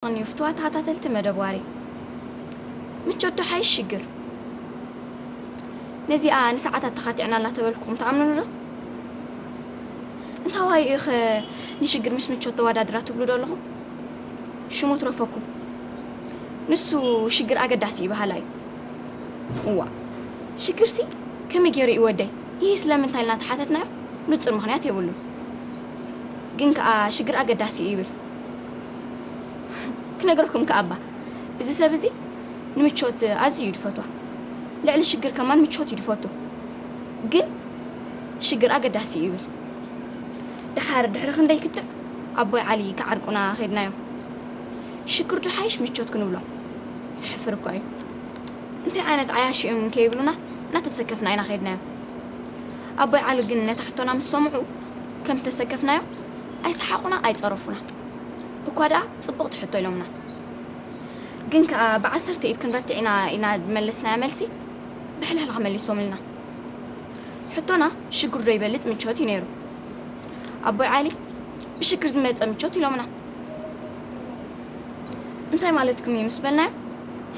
ይኹን እዩ ፍቱዋት ተኸታተልቲ መደብ ዋሪ። ምቾት ዶ ሓይሽ ሽግር? ነዚኣ ንሰዓታት ተኻቲዕናላ ተበልኩኹም ትኣምኑኒ ዶ? እንታዋይ ኢኸ ንሽግር ምስ ምቾት ተወዳድራ ትብሉ ዶ ኣለኹም? ሽሙ ትረፈኩም። ንሱ ሽግር ኣገዳሲ እዩ በሃላይ እዩ። እዋ፣ ሽግርሲ ከመይ ገይሩ እዩ ወደይ? ይህ ስለምንታይ ኢልና ተሓተትናዮ ንጹር ምኽንያት የብሉን። ግን ከኣ ሽግር ኣገዳሲ እዩ ይብል። ክነግረኩም ከኣባ፣ እዚ ሰብ እዚ ንምቾት ኣዝዩ እዩ ድፈትዋ። ልዕሊ ሽግር ከማን ምቾት እዩ ድፈቱ። ግን ሽግር ኣገዳሲ እዩ ይብል። ደሓር ድሕሪ ክንደይ ክትዕ ኣቦይ ዓሊ ክዓርቁና ኸይድናዮም። ሽግር ዶ ሓይሽ ምቾት ክንብሎ? ዝሕፍር እኮ እዩ። እንታይ ዓይነት ዓያሽ እዮም ከይብሉና እናተሰከፍና ኢና ኸይድናዮም። ኣቦይ ዓሊ ግን ነታ ሕቶና ምስ ሰምዑ ከም ተሰከፍናዮ ኣይሰሓቑና ኣይጸረፉና። እኳ ደኣ ጽቡቕ ትሕቶ ኢሎምና። ግን ከኣ ብዓሰርተ ኢድ ክንረትዕ ኢና ኢና ዝመለስናዮ መልሲ ብሕልሕልኻ መሊሶምልና። ሕቶና ሽግር ዶ ይበልጽ ምቾት እዩ ነይሩ። ኣቦይ ዓሊ ብሽግር ዝመጸ ምቾት ኢሎምና። እንታይ ማለትኩም እዩ ምስ በልናዮ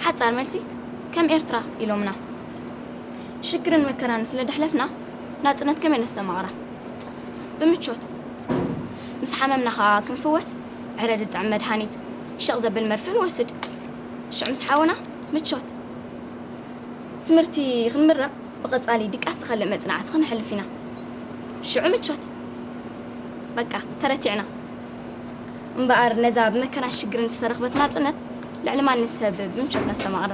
ሓጻር መልሲ ከም ኤርትራ ኢሎምና። ሽግርን መከራን ስለ ደሕለፍና ናጽነት ከመይ ነስተማቕራ? ብምቾት። ምስ ሓመምና ኸኣ ክንፍወስ ዕረ ዝጥዕም መድሃኒት ሸቕ ዘብል መርፍእ ንወስድ። ሽዑ ምስ ሓወና ምቾት። ትምህርቲ ክንምረቕ ብቐጻሊ ድቃስ ዝኸልእ መጽናዕቲ ክነሕልፍ ኢና። ሽዑ ምቾት። በቃ ተረቲዕና። እምበኣር ነዛ ብመከራን ሽግርን ዝተረኽበት ናጽነት ልዕሊ ማንም ሰብ ብምቾት ነስተማቕራ።